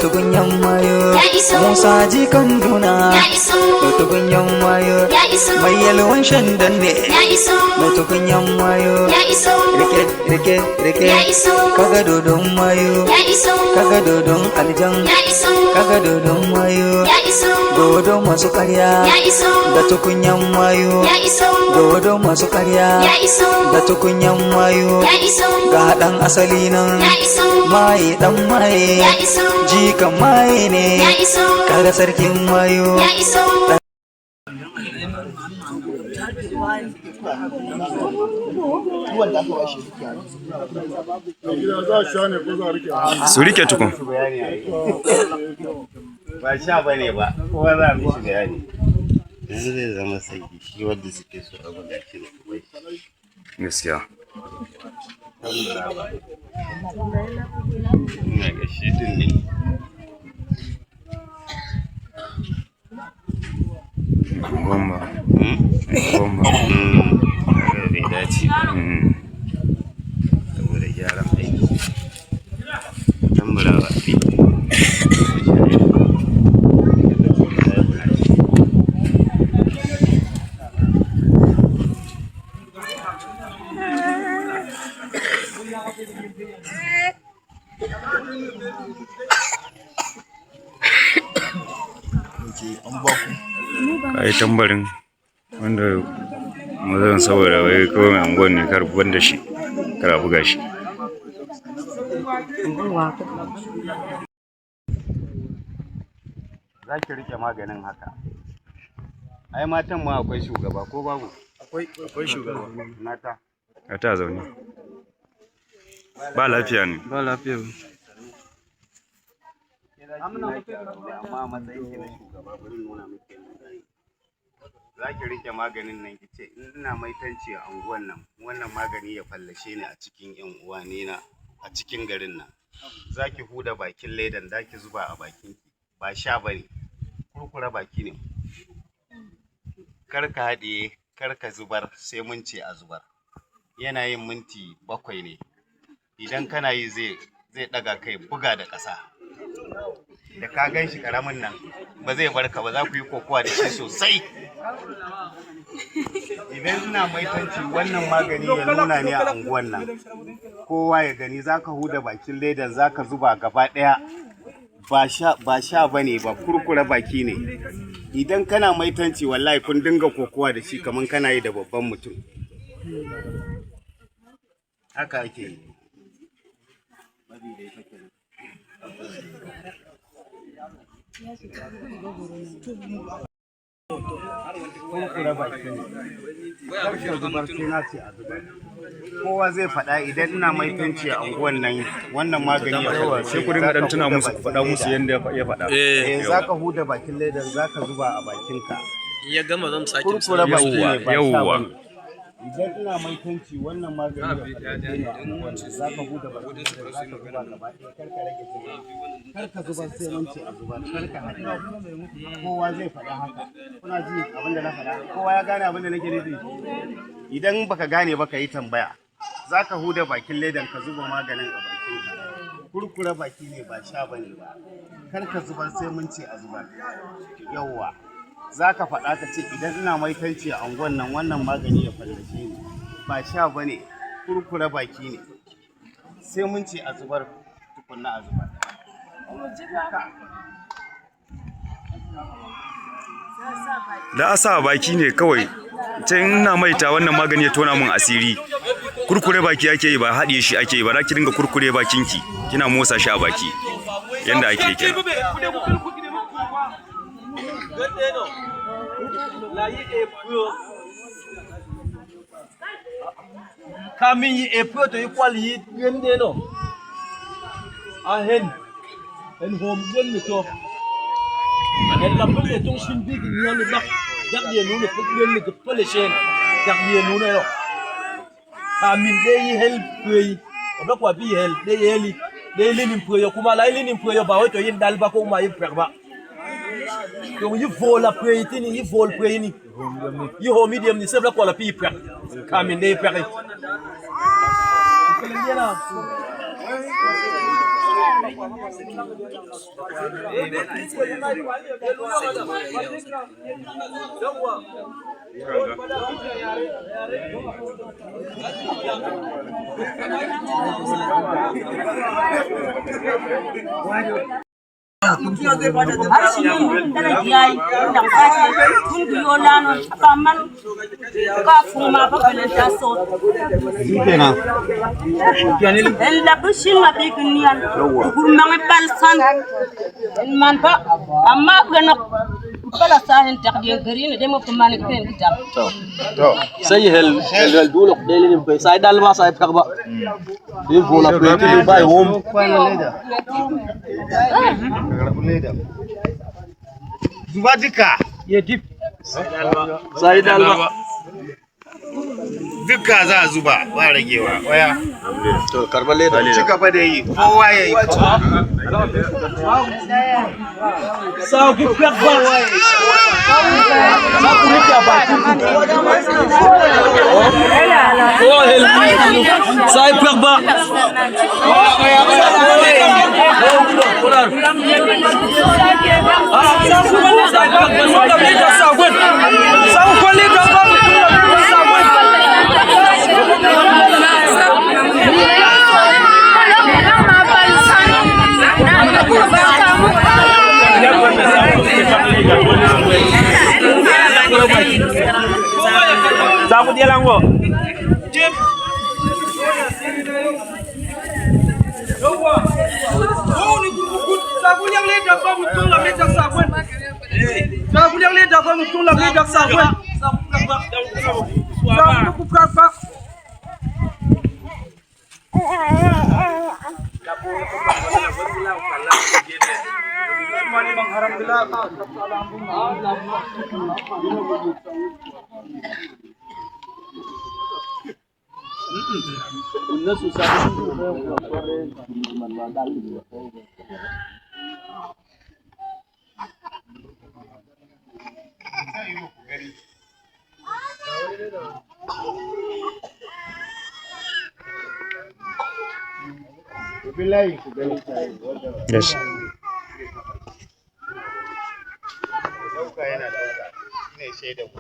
Tukunyan mayo. Ya iso. Musa jikan duna. Ya iso. Mai tukunyan mayo. Ya iso. Mai yalwan shandan ne. Ya iso. Mai tukunyan mayo. Ya iso. Rike, rike, rike. Ya iso. Kaga dodon mayo. Ya iso. Kaga dodon aljan. Ya iso. Kaga dodon mayo. Ya iso. Dodon masu karya. Ya iso. Da tukunyan mayo. Ya iso. Dodon masu karya. Ya iso. Da tukunyan mayo. Ya iso. Ga ɗan asali nan. Ya iso. Maye ɗan maye. Ya iso. Jikan maye ne. Ya iso. Kaga sarkin mayo. Ya iso. Su rike tukun. Ba sha ba ne ba, kowa za a mishi bayani. Yanzu zai zama sarki shi wanda suke so a buga shi da kuma shi. Gaskiya. Ina ga shi din ne. Gomba. Gomba. Kaga bai dace ba saboda gyaran aiki. Tambura ba. Ai tambarin wanda mazan saboda wai kawai mai anguwan ne kar banda shi kar a buga shi. Za ki rike maganin haka. Ai matan ma akwai shugaba ko babu? Akwai shugaba. Mata. A ta zaune. Ba lafiya ne. Ba lafiya. Amma a matsayin ki na shugaba bari nuna miki yadda za yi. Za ki rike maganin nan ki ce in ina maitanci a unguwan nan wannan magani ya fallashe ni a cikin yan uwane na a cikin garin nan. Za ki huda bakin ledan za ki zuba a bakin ki, ba sha bane, kurkura baki ne. Kar ka haɗiye, kar ka zubar sai mun ce a zubar. Yana yin minti 7 ne. Idan kana yi zai ɗaga kai buga da ƙasa. Da ka gan shi karamin nan ba zai bar ka ba, za ku yi kokowa da shi sosai. Idan ina maitanci wannan magani ya nuna ni a unguwan nan kowa ya gani, za ka huda bakin ledan za ka zuba gaba ɗaya. Ba sha ba ne ba, kurkura baki ne. Idan kana maitanci wallahi kun dinga kokowa da shi kamar kana yi da babban mutum. Haka ake yi. Kurkura baki ne. Kar ka zubar sai na ce a zubar. Kowa zai faɗa idan ina maitanci a unguwan nan wannan magani ya fallace. Sai ku dinga dan tuna musu, ku faɗa musu yanda ya faɗa. Eh, za ka huda bakin ledan za ka zuba a bakinka. Ya gama zan sake. Kurkura baki ne, ba sha Yawwa. bane. Idan ina maitanci wannan magani ya fallace ni a unguwan nan, za ka huda bakin ledan za ka zuba gaba ɗaya, kar ka rage jini. Kar ka zubar sai mun ce a zubar, kar ka haɗe. Kowa zai faɗa haka. Kuna ji abin da na faɗa? Kowa ya gane abin da nake nufi? Idan baka gane ba ka yi tambaya. Za ka huda bakin ledan ka zuba maganin a bakinka. Kurkura baki ne, ba sha bane ba. Kar ka zubar sai mun ce a zubar. Yawwa. Za ka faɗa ka ce idan ina maitanci a unguwan nan wannan magani ya fallashe ni. Ba sha bane, kurkura baki ne. Sai mun ce a zubar tukunna a zubar. Da a sa baki ne kawai. Ta ina maita wannan magani ya tona mun asiri. Kurkure baki ake yi, ba haɗiye shi ake yi ba. Za ki dinga kurkure bakinki kina motsa shi a baki yanda ake kenan. Kamin yi epo to yi kwal yi yende no. A hen. En hom gen ni to. En la pele tong shin big ni an dak. Dak ye nu ne puk gen ni ke pele shen. Dak ye nu ne no. Kamin de yi hel pe. Obla kwa bi hel de yeli. De li ni pre kuma la li ni pre ba we to yin dal ba ko ma yi per ba. Donc yi vol la pre tini yi vol pre ni. Yi homi dem ni sebla kwa la pi per. Kamin de per. Har shi mun dala giyai da kaje kun biyo lano ba man ka kuma ba kala ta so Shikenan. En la bushin ma bi gnian gur ma bal san en man ba amma gana bala sahen takdir gari ne de mo man pen kitab. To. Sai hel hel dulok dele ni pe sai dalba sai pakba. Di vola pe ti bay home. Kwana leda. Ka karɓi leda. Zuba duka. Ye dip. Sai dalba. Duka za a zuba ba ragewa. Waya. To karba leda. Ci gaba da yi. Kowa ya yi. Sa ku pakba. Sa ku rike bakin ku. Oh hel. Sai pakba. Ku bi layi ku gani tare. Wanda Yes. ɗauka yana ɗauka. Shine shaidan ku.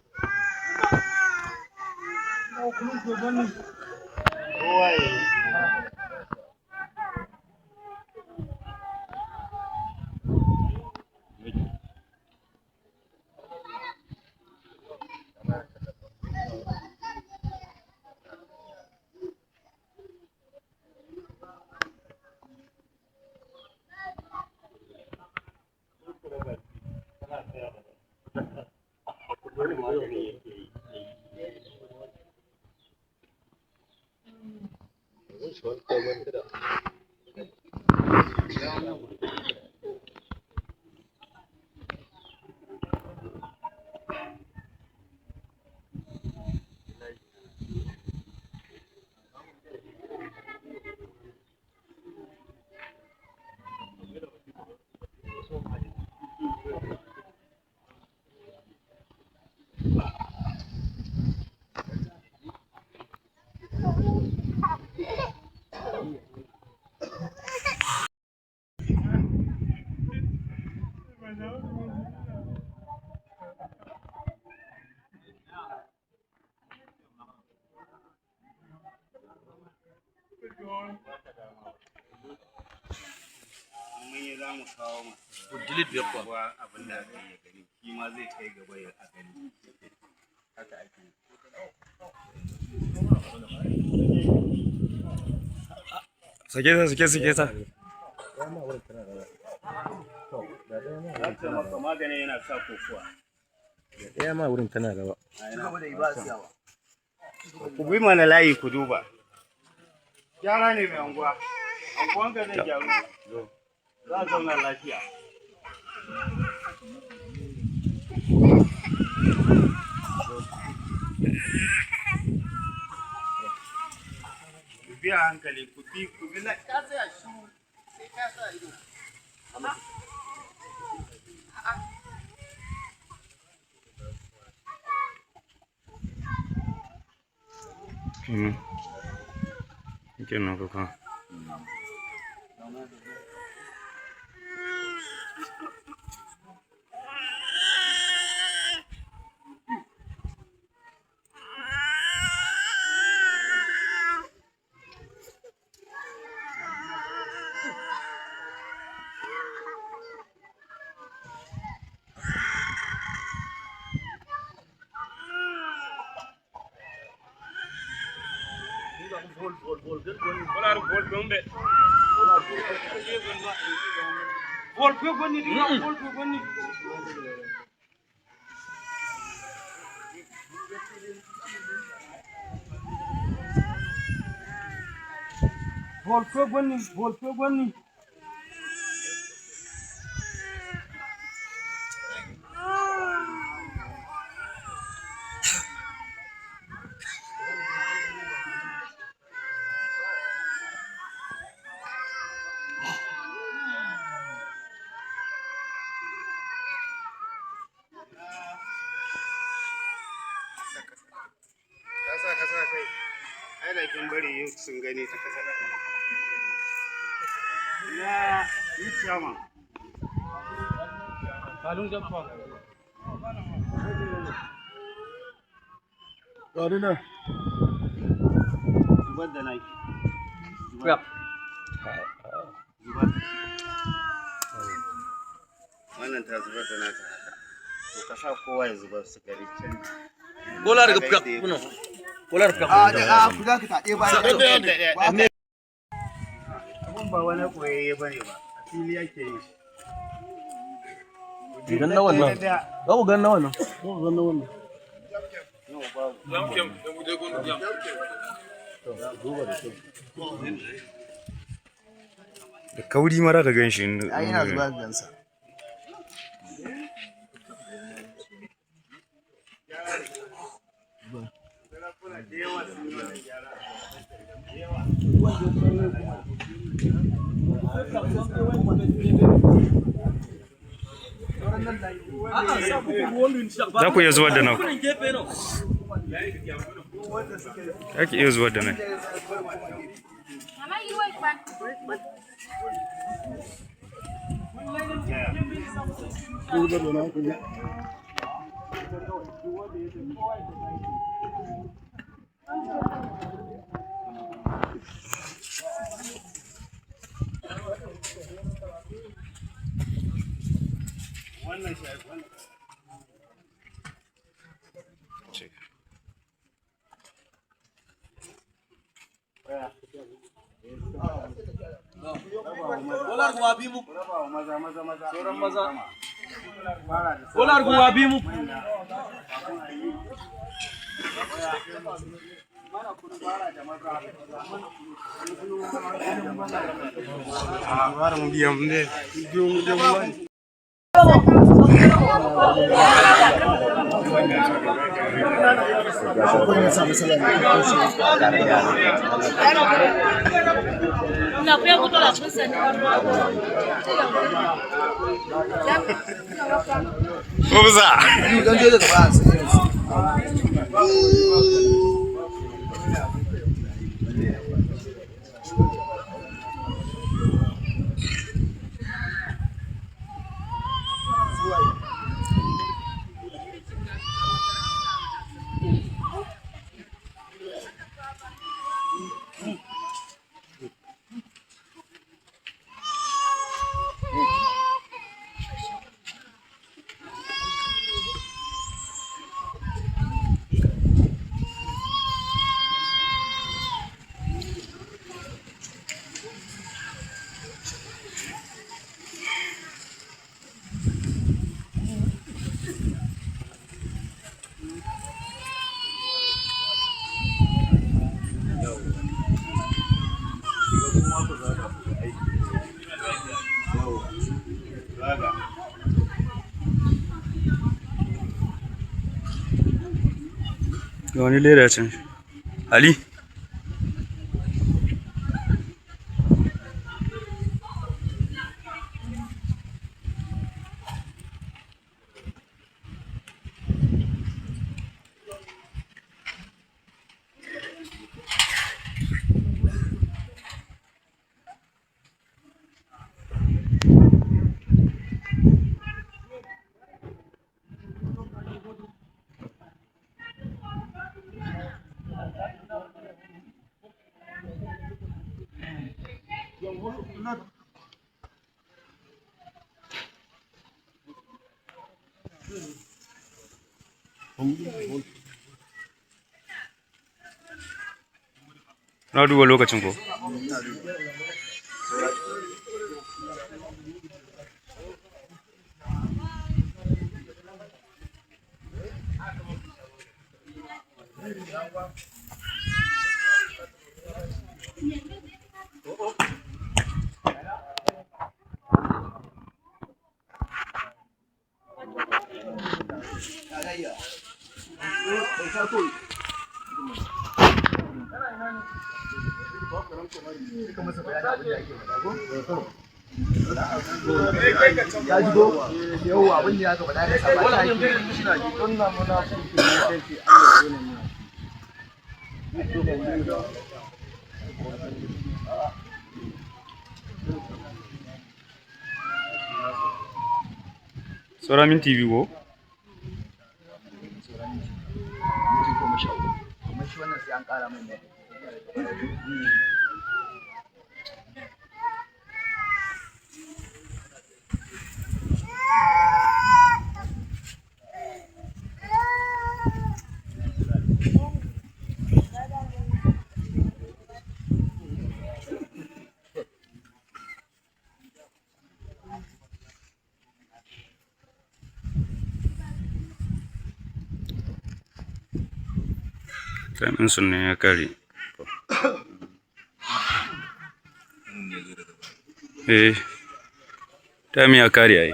Kowa ya yi. Mun yi za mu kawo masu ruwa abin da aka yi gani shi ma zai kai gaba ya a gani haka ake yi. Sake ta, sake, sake ta. Za ta maka maganin yana sa kokuwa. Ɗaya ma wurin tana rawa. Ku bi mana layi ku duba. Gyara ne mai anguwa. Anguwanka zai gyaru. Za a zauna lafiya. Ku bi a hankali ku bi layi. Ka tsaya shiru sai ka sa ido. Kenan kuka. Kasa kai. Ai da kin bari yau sun gani ta kasa. Ya yi ciyama. Gani nan. Zubar da naki. Zubar. Zubar. Wannan ta zubar da nata haka. To ka sa kowa ya zubar su gari can. Abun ba wani koyayye ba ne ba. A fili ake yi shi. Gan na wannan. Za ku gan na wannan. Za ku gan na wannan. Da kauri mara ka gan shi. Ai ina zuba gansa. Za ku iya zuwa da nan. Za ki iya zuwa da nan. Kubza. Ga wani leda can. Ali. Na duba lokacin ko? Ya ji ko? Yau abin da ya gaba da ka saba shi. Saura minti 2 ko? Minti 13. Kuma shi wannan sai an ƙara mai mai. Time ɗinsu ne ya kare. Eh, time ya kare ai.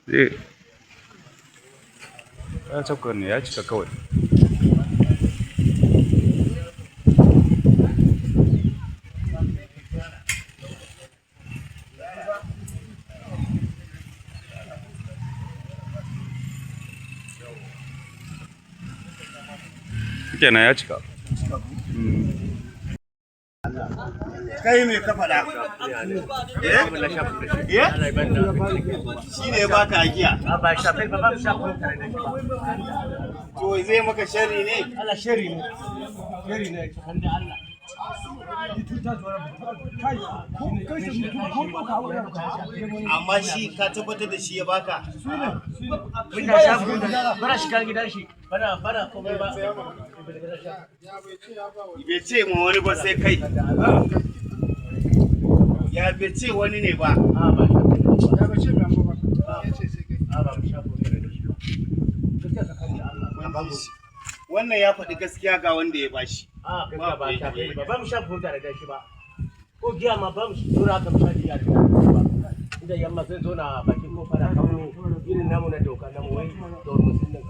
Zai. Ya cika ne, ya cika kawai. Kenan ya cika. Kai me ka faɗa? Eh? Shi ne ya baka agiya. Ba shafe ba, ba shafe tare da shi ba. To zai maka sharri ne? Allah shari ne. Shari ne kan da Allah. Amma shi ka tabbatar da shi ya baka. Muna shafe bara shiga gidan shi. Bana bana komai ba. Bai ce ma wani ba sai kai. Ya bai ce wani ne ba. A ba shafe. A ba shafe tare da shi ba. Gaskiya tsakanin da Allah. Wannan ya faɗi gaskiya ga wanda ya bashi. A gaskiya ba shafe ba. Ba mu shafe tare da shi ba. Ko giya ma ba mu tura ka mu sha giya da shi ba. Inda yamma sai zo na bakin kofa da kawo irin namu na doka namu wai domin sun nan.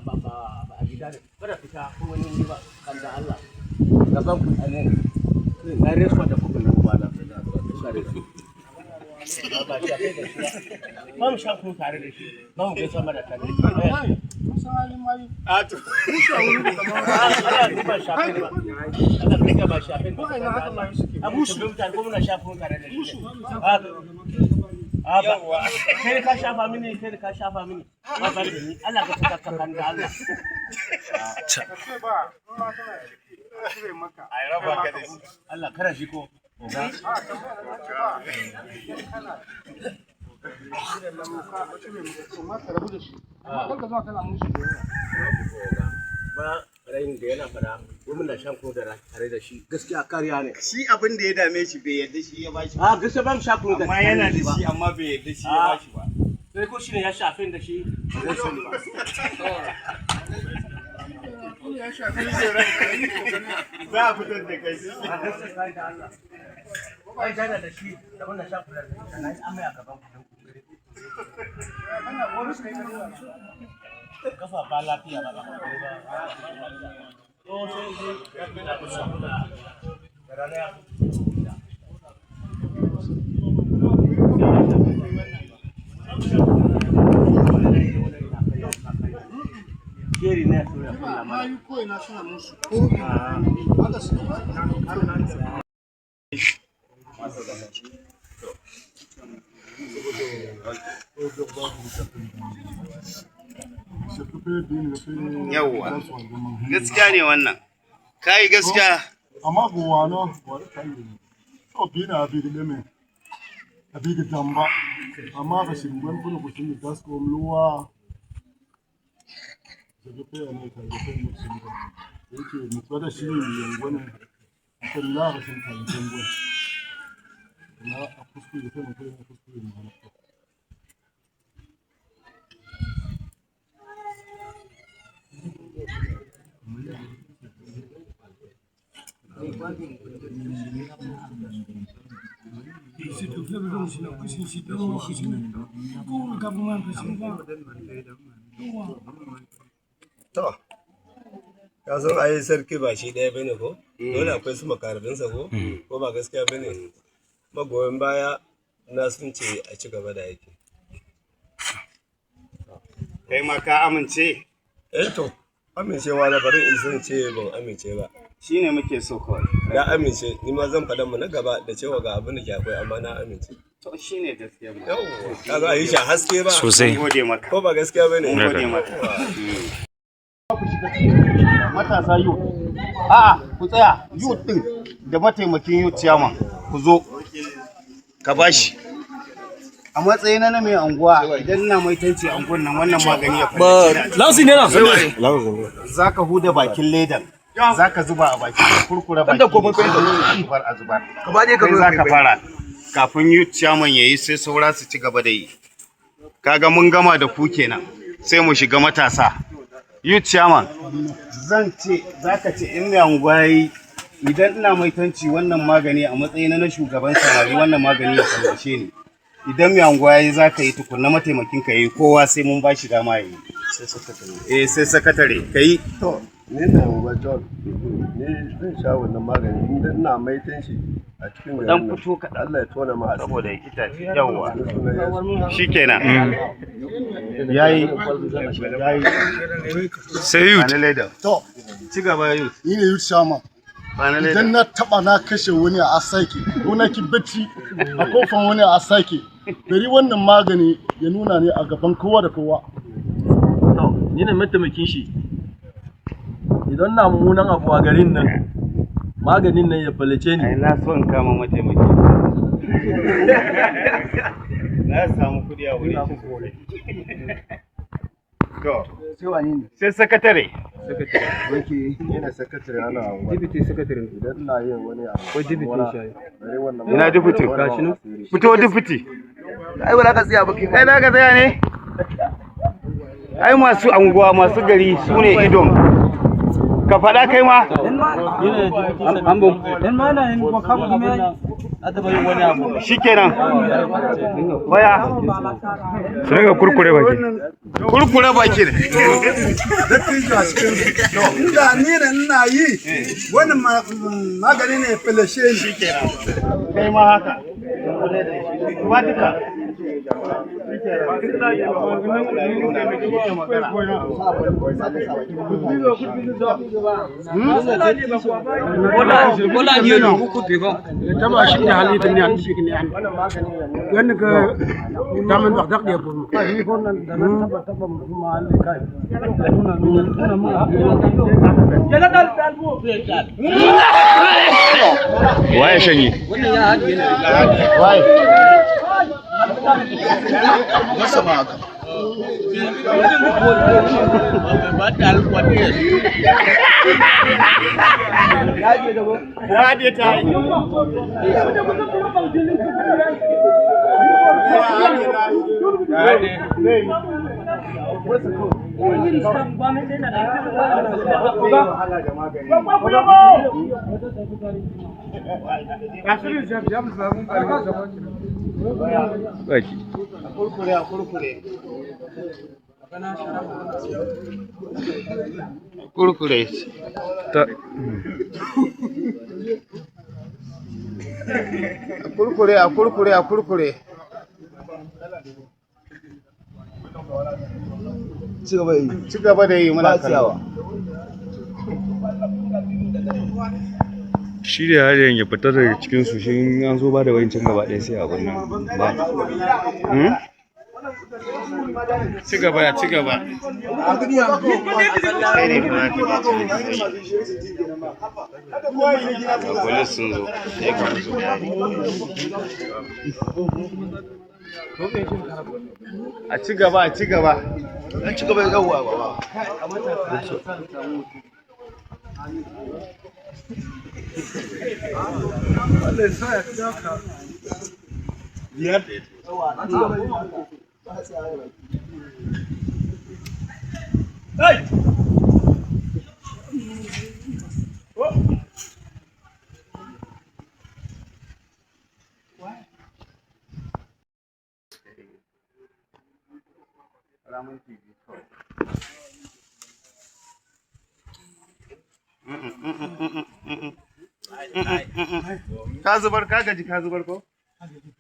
Ba ba ba a gida ne. Kada fita ko wani wuri ba kan da Allah. Gaban ku a nan. Na resuwa da kuka nan ba na. Ba shafe da shi ba. Ba mu shafe tare da shi. Ba mu gaisa mara tare da shi. A to. Ana ba shafe ba. Ana rika ba shafe ba. Abu su mutane ko muna shafe tare da shi. A ba. Kai ka shafa mini, kai ka shafa mini. Ba ba da ni. Allah ka saka kan da Allah. A raba ka da shi. Allah kara shi ko. Oga. Ba rayin da yana fada, ko muna shan ko da tare da shi. Gaskiya kariya ne. Shi abin da ya dame shi bai yarda shi ya bashi. A gaskiya ba mu sha ko da Amma yana da shi amma bai yarda shi ya bashi ba. Sai ko shi ne ya shafe da shi. Ba zai sani ba. Za a fitar da kai. Ai gana da shi da wannan sha kula da shi. Na yi amai a gaban ku. Kafa ba lafiya ba ba. To sai sai ya fi na kusa da rana ya Geri ne ya tura kula mana. Yawwa. Gaskiya ne wannan. Kai gaskiya. Amma go wano wani kan yi. To bi na bi leme. Abi ga damba. Amma ka shin gwan kuna ku shin gas ko luwa. Daga pe ne ka ga pe mutum. Yake mutuwa da shi ne yangwane. Kan la ka shin kan gwan. Na a kuskure sai mutum ya kuskure ma. To, ka san ai sarki ba shi ɗaya bane ko? Dole akwai su makarabinsa ko? Ko ba gaskiya bane? Magoyan baya na sun ce a ci gaba da aiki. Kai ma ka amince? Eh to, amincewa na bari in san ce ban amince ba. Shine muke so kawai. Na amince, ni ma zan faɗa mu na gaba da cewa ga abin da ke akwai amma na amince. To shine gaskiya mu. Yawwa, ka zo a yi shi a haske ba. Sosai. Mun gode maka. Ko ba gaskiya bane? Mun gode maka. Matasa youth, a'a, ku tsaya. Youth din da mataimakin youth chairman, ku zo Ka bashi. A matsayina na mai anguwa, idan ina mai tanci anguwan nan, wannan magani ya fara Lansi ne na. zaka huda bakin ledan, zaka zuba a baki, ka kurkura baki, zubar a zubar. Kai zaka fara Kafin youth chairman yayi, sai saura su ci gaba da yi. Kaga mun gama da ku kenan. Sai mu shiga matasa. Youth chairman, zan ce zaka ce in mai anguwa yayi, idan ina mai tanci wannan magani, a matsayina na shugaban samari, wannan magani ya fallashe ni. Idan mai anguwa yayi, zaka yi, tukunna mataimakin ka yayi, kowa sai mun bashi dama yayi. Eh, sai sakatare kai. To, ni na Uba John, ni zan sha wannan magani in ina maitan shi a cikin garin Dan nan. fito kaɗan. Allah ya tona ma asiri. Saboda itace. Yawwa. Da sunan Yesu. Shikenan. Yayi. Yayi. Sai youth. Bani leda. To, Ci gaba, youth. ni ne youth chairman. Bani leda. Idan na taba na kashe wani a asaki ko na ki bacci a kofan wani a asaki, bari wannan magani ya nuna ne a gaban kowa da kowa. To, ni ne mataimakin shi. Idan na mummunan abu a garin nan, maganin nan ya falace ni. Ai na so in kama mataimaki. Na samu kudi a wurin shi sosai. To, sai sakatare. Ni ne sakatare ana anguwa. Deputy sakatare. Idan ina yin wani abu. Ko deputy shi. Bari wannan Ina deputy. Gashi nan. Fito, deputy. Ai ba za ka tsaya ba kai. Ai za ka tsaya ne? Ai masu anguwa, masu gari su ne idon. Ka faɗa kai ma. Shikenan. Waya. Su dinga kurkure baki. Kurkure baki. Inda ni da ina yi wannan magani ne falashe ni. Kai ma haka. Ba duka. Waye shanye? Baki. Kurkure, a kurkure. Kurkure. Ta A kurkure, a kurkure, a kurkure. Ci gaba da yi. Ci gaba da yi, muna Ba kallo. tsayawa. shi da har ya fita daga cikin su shi in an zo ba da wayancin gaba ɗaya sai abun nan ba. Hmm? Ci gaba, ci gaba. Kai ne kuma ka je ciki. Ga police sun zo, sai ka musu bayani. A ci gaba, a ci gaba. An ci gaba yawwa baba. Biyar. Ka zubar, ka gaji, ka zubar ko?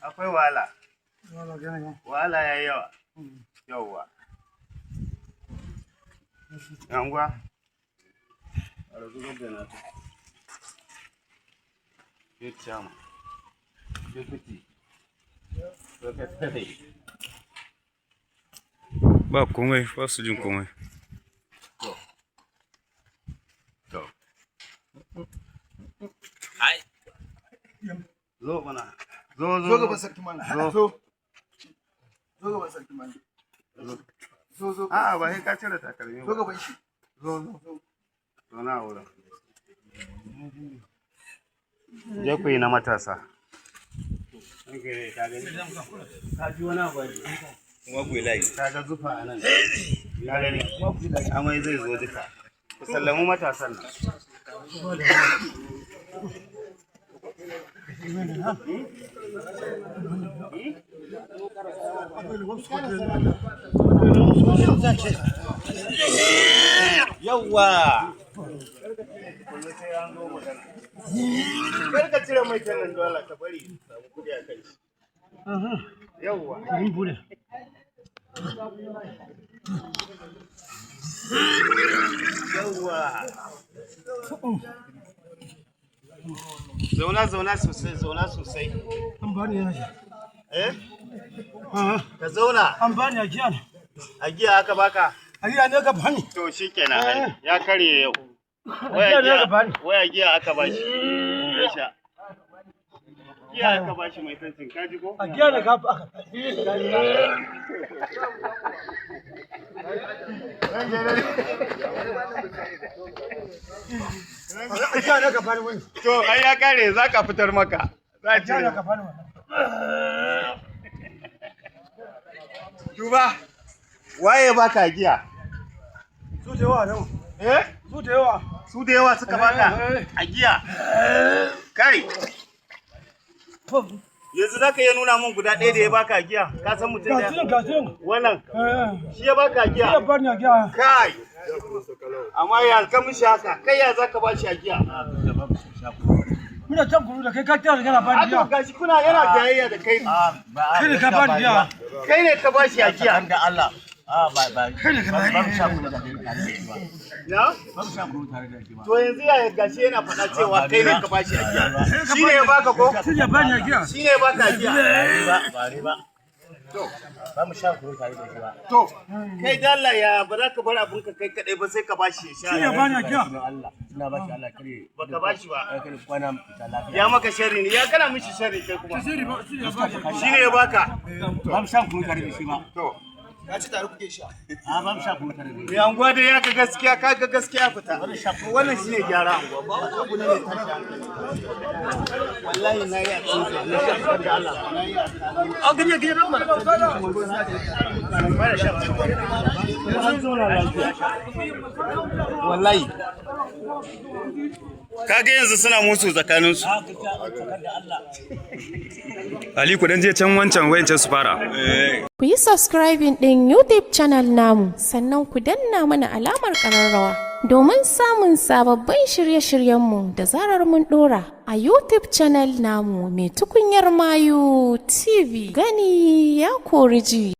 Akwai wahala. Wahala ya yi yawa. Yawwa. Yangwa. Ara zubar da nata. Good chairman. Deputy. Secretary. Ba komai, ba su jin komai. To. Zo mana. Zo, zo. Zo gaban sarki mana. Zo. Zo. Zo gaban sarki mana. Zo, zo. A'a, ba sai ka cire takalmi ba. Zo gaban shi. Zo, zo. Zo na wurin. Je ku yi na matasa. Ka ji wani abu ne. Kuma ku yi layi. Ka ga zufa a nan. Ka gani? Amai zai zo duka. Ku sallamu matasan nan. Yawwa! Kar ka cire mai nan dole ka bari samu kuɗi a kai. Yawwa. Yawwa. Zauna, zauna sosai, zauna sosai. An bani yana shi. Eh? Ka zauna. An bani a giya ne. A giya aka baka? A giya ne ka bani. To shikenan ai. Ya karye yau. A giya ne ka bani. Waya giya aka bashi. Ya sha. Giya aka bashi mai tantin ka ji ko? A giya ne ka aka A giya ne ka bani wani. To ai ya kare za ka fitar maka. Za a A giya ne cire. ka bani wani. Duba. Waye baka giya? Su da yawa nan. Eh? Su da yawa. Su da yawa suka baka a giya. Kai. Yanzu za ka iya nuna min guda ɗaya da ya baka a giya? Ka san mutum Ga ɗaya? su nan, ga su nan. Wannan Eh. shi ya baka a Ya giya? bani a giya. Kai. Amma ya ka mishi haka, kai ya za ka ba shi a giya? Muna can kuru da kai ka tara kana bani A to giya. gashi kuna yana jayayya da kai. Kai ne ka bani giya. Kai ne ka ba shi a giya. Da Allah. A ba ba. Kai ne ka bani Ba mu sha kunu tare da shi ba. Na? Ba mu sha kunu tare da shi ba. To yanzu ya gashi yana faɗa cewa kai ne ka ba shi a giya. Shi ne ya baka ko? Shi ne bani a giya. Shi ne ya baka a giya. Ba ba ne ba. Ba mu sha kunu tare da shi ba. To, kai dalla ya ba za ka bar abinka kai kaɗai ba sai ka ba shi ya sha. Shi ne bani a giya. Allah. Ina ba shi Allah kare. Baka ba shi ba. Kare kwana fita lafiya. Ya maka sharri ne, ya kana mishi sharri kai kuma. Shi ne ba- shi ne bani a giya. Shi ne ya baka. Ba mu sha kunu tare da shi ba. To, Ka ci tare kuke sha. A ba mu sha kunu tare da shi. mai anguwa dai ya ga gaskiya, ka ga gaskiya fita. Wannan shine gyara anguwa, ba wani abu ne mai tashi hankali. Wallahi na yi a cikin na sha da Allah. Na yi a An gani gani nan mana. Wallahi. Kaga yanzu suna musu tsakaninsu. Ali ku dan je can wancan wayancan su fara. Ku yi subscribing ɗin YouTube channel namu, sannan ku danna mana alamar ƙararrawa domin samun sababbin shirye-shiryenmu da zarar mun ɗora a YouTube channel namu mai Tukunyar Mayu TV. Gani ya kori ji.